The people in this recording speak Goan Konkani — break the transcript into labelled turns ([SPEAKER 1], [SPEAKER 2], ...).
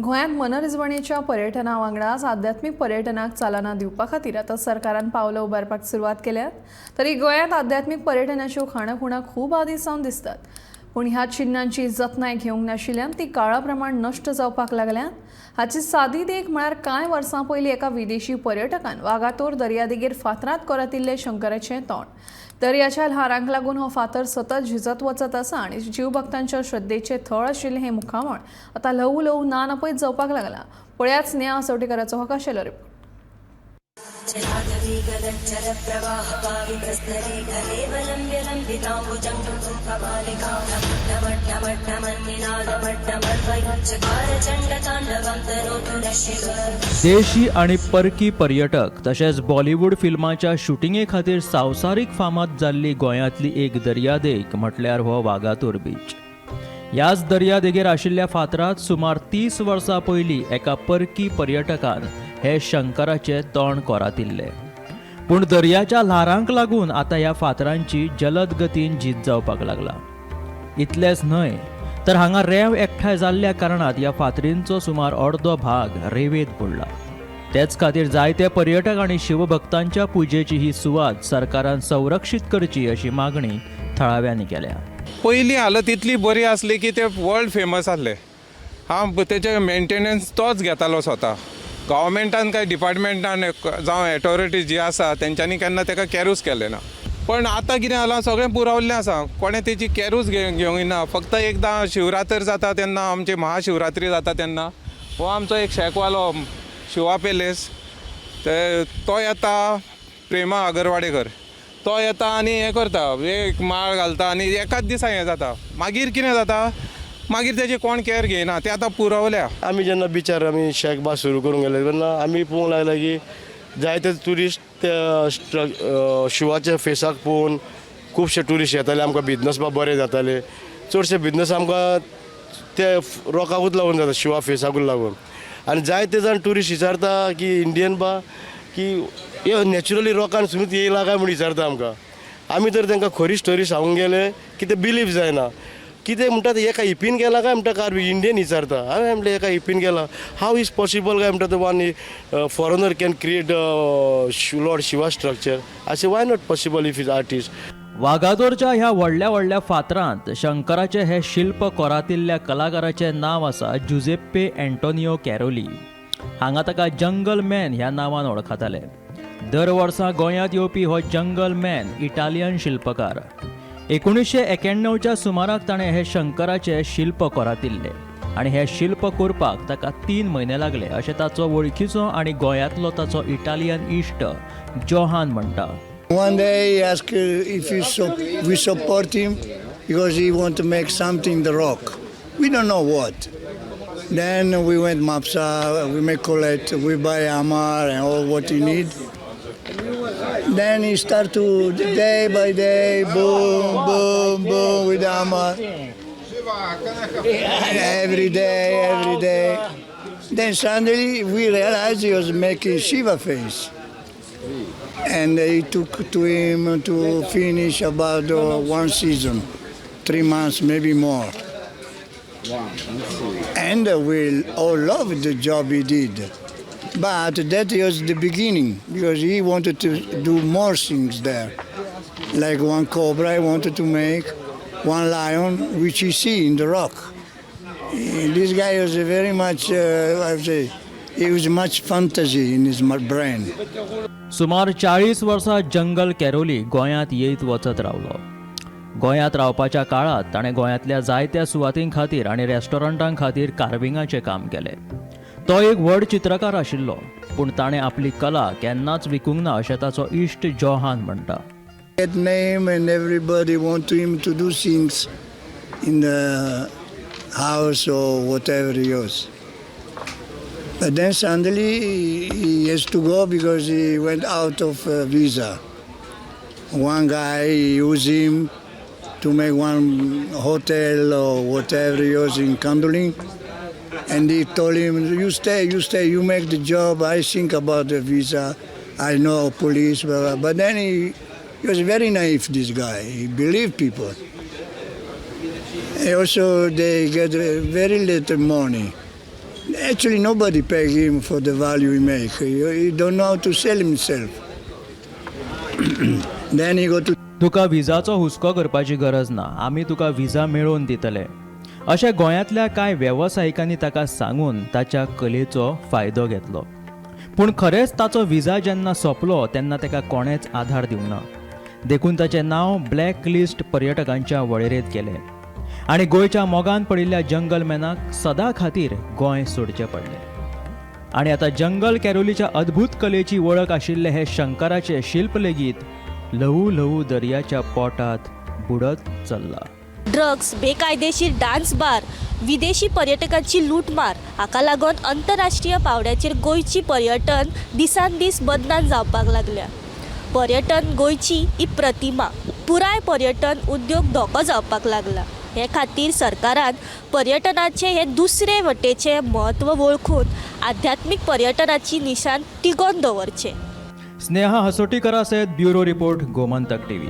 [SPEAKER 1] गोंयांत मनरिजवणेच्या पर्यटना वांगडाच आध्यात्मीक पर्यटनाक चालना दिवपा खातीर आतां सरकारान पावलां उबारपाक सुरवात केल्यात. तरी गोंयांत आध्यात्मीक पर्यटनाच्यो खाणाखुणा खूब आदीं सावन दिसतात, पूण ह्या चिन्नांची जतनाय घेवंक नाशिल्ल्यान ती काळा प्रमाण नश्ट जावपाक लागल्यात. हाची सादी देख म्हळ्यार कांय वर्सां पयलीं एका विदेशी पर्यटकान वागातोर दर्यादेगेर फातरांत कोरातिल्लें शंकराचें तोंड. दर्याच्या ल्हारांक लागून हो फातर सतत झिजत वचत आसा आनी जीवभक्तांच्या श्रद्धेचें थळ आशिल्लें हें मुखामळ आतां ल्हवू ल्हवू ना नपयत जावपाक लागलां. पळयात स्नेहा असवटेकराचो हो खाशेलो रिपोर्ट.
[SPEAKER 2] देशी आनी परकी पर्यटक तशेंच बॉलिवूड फिल्माच्या शुटिंगे खातीर संवसारीक फामाद जाल्ली गोंयांतली एक दर्यादेग म्हटल्यार हो वागातोर बीच. ह्याच दर्यादेगेर आशिल्ल्या फातरात सुमार 30 वर्सां पयलीं एका परकी पर्यटकान हे शंकराचें तोंड कोरातिल्लें, पूण दर्याच्या ल्हारांक लागून आतां ह्या फातरांची जलद गतीन झीज जावपाक लागला. इतलेंच न्हय तर हांगा रेंव एकठांय जाल्ल्या कारणात ह्या फातरींचो सुमार अर्दो भाग रेंवेंत बुडला. तेच खातीर जायते पर्यटक आनी शिवभक्तांच्या पुजेची ही सुवात सरकारान संरक्षीत करची अशी मागणी थळाव्यांनी केल्या.
[SPEAKER 3] पयलीं हालत इतली बरी आसली की ते वर्ल्ड फेमस आसले. हांव तेचे मेंटेनन्स तोच घेतालो स्वता. गव्हर्मेंटान काय डिपार्टमेंटान जावं एटॉरिटी जी आसा तेंच्यांनी केन्ना ताका कॅरूच केलें ना. पण आतां कितें जालां, सगळें पुरावल्लें आसा, कोणें तेची कॅरूच घेवंक ना. फक्त एकदां शिवरात्र जाता तेन्ना, आमची महाशिवरात्री जाता तेन्ना हो आमचो एक शॅकवालो शिवा पॅलेस ते तो येता, प्रेमा आगरवाडेकर, तो येता आनी हें करता, एक माळ घालता आनी एकाच दिसा हें जाता. मागीर कितें जाता, मागीर तेजी कोण कॅर घेयना, ते आतां पुरवल्या.
[SPEAKER 4] आमी जेन्ना बिचार आमी शॅक बा सुरू करूंक गेले तेन्ना आमी पळोवंक लागले की जायते ट्युरिस्ट त्या शिवाच्या फेसाक पळोवन खुबशे ट्युरिस्ट येताले. आमकां बिजनस बा बरें जाताले. चडशे बिजनस आमकां ते रॉकाकूच लागून जाता, शिवा फेसाकूच लागून. आनी जायते जाण ट्युरिस्ट विचारता की इंडियन बा की हे नॅचरली रॉकान सुमीत येयला काय म्हूण विचारता आमकां. आमी तर तांकां खरी स्टोरी सांगूंक गेले की ते बिलीव जायना. कितें म्हणटा, एका हिपीन गेला काय म्हणटा, कार इंडियन विचारता. हांवें म्हणलें एका हिपीन गेला, how is possible काय म्हणटा, one foreigner can create Lord Shiva structure अशें, why not possible if is artist.
[SPEAKER 2] वागातोरच्या ह्या व्हडल्या व्हडल्या फातरांत शंकराचें हें शिल्प कोरातिल्ल्या कलाकाराचें नांव आसा जुझेप्पे एंटोनियो कॅरोली. हांगा ताका जंगल मॅन ह्या नांवान वळखताले. दर वर्सा गोंयांत येवपी हो जंगल मॅन इटालियन शिल्पकार. 1991च्या सुमाराक ताणें हें शंकराचें शिल्प कोरातिल्लें आनी हें शिल्प करपाक ताका 3 म्हयने लागले अशें ताचो वळखीचो आनी गोंयांतलो ताचो इटालियन इश्ट जोहान म्हणटा.
[SPEAKER 5] One day he asked if we support him because he want to make something in the rock. We don't know what. Then we went Mapsa, we make collect, we buy hammer and all what he need. Then he start to day by day, boom, boom, boom with the hammer. Every day, every day. Then suddenly we realized he was making Shiva face. And it took to him to finish about one season, 3 months, maybe more. And we all loved the job he did. But that was the beginning, because he wanted to do more things there. Like one cobra he wanted to make, one lion, which you see in the rock. This guy was very much, I would say, he was much fantasy in his brain.
[SPEAKER 2] सुमार 40 वर्सां जंगल कॅरोली गोंयांत येयत वचत रावलो. गोंयांत रावपाच्या काळांत ताणें गोंयांतल्या जायत्या सुवातीं खातीर आनी रेस्टॉरंटां खातीर कार्विंगाचें काम केलें. तो एक व्हड चित्रकार आशिल्लो, पूण ताणें आपली कला केन्नाच विकूंक ना अशें ताचो इश्ट जोहान म्हणटा.
[SPEAKER 5] That name and everybody want him to do things in the house or whatever he was. But then suddenly he has to go because he went out of visa. One guy used him to make one hotel or whatever he was in Candolim. And he told him, you stay, you stay, you make the job, I think about the visa, I know police, blah, blah. But then he was very naive, this guy. He believed people. And also they get very little money. Actually, nobody pay him for the value he make. He don't know how to sell himself. Then he go to
[SPEAKER 2] तुका विजाचो हुस्को करपाची गरज ना, आमी तुका विजा मेळोवन दितले अशें गोंयांतल्या कांय वेवसायिकांनी ताका सांगून ताच्या कलेचो फायदो घेतलो. पूण खरेंच ताचो विजा जेन्ना सोंपलो तेन्ना ताका कोणेंच आधार दिवंक ना, देखून ताचें नांव ब्लॅक लिस्ट पर्यटकांच्या वळेरेंत गेलें आनी गोंयच्या मोगान पडिल्ल्या जंगलमॅनाक सदां खातीर गोंय सोडचें पडलें. आनी आतां जंगल कॅरोलीच्या अद्भूत कलेची वळख आशिल्लें हें शंकराचें शिल्प लेगीत ल्हवू ल्हवू दर्याच्या पोटांत बुडत चल्लां.
[SPEAKER 6] ड्रग्स, बेकायदेशीर डान्स बार, विदेशी पर्यटकांची लूटमार हाका लागून अंतरराष्ट्रीय पांवड्याचेर गोंयची पर्यटन दिसान दीस बदनाम जावपाक लागल्या. पर्यटन गोंयची ही प्रतिमा, पुराय पर्यटन उद्योग धोको जावपाक लागला. हे खातीर सरकारान पर्यटनाचें हें दुसरे वटेचें म्हत्व वळखून आध्यात्मीक पर्यटनाची निशाण तिगोवन दवरचें.
[SPEAKER 2] स्नेहा हसोटीकरा सयत ब्युरो रिपोर्ट, गोमंतक टीव्ही.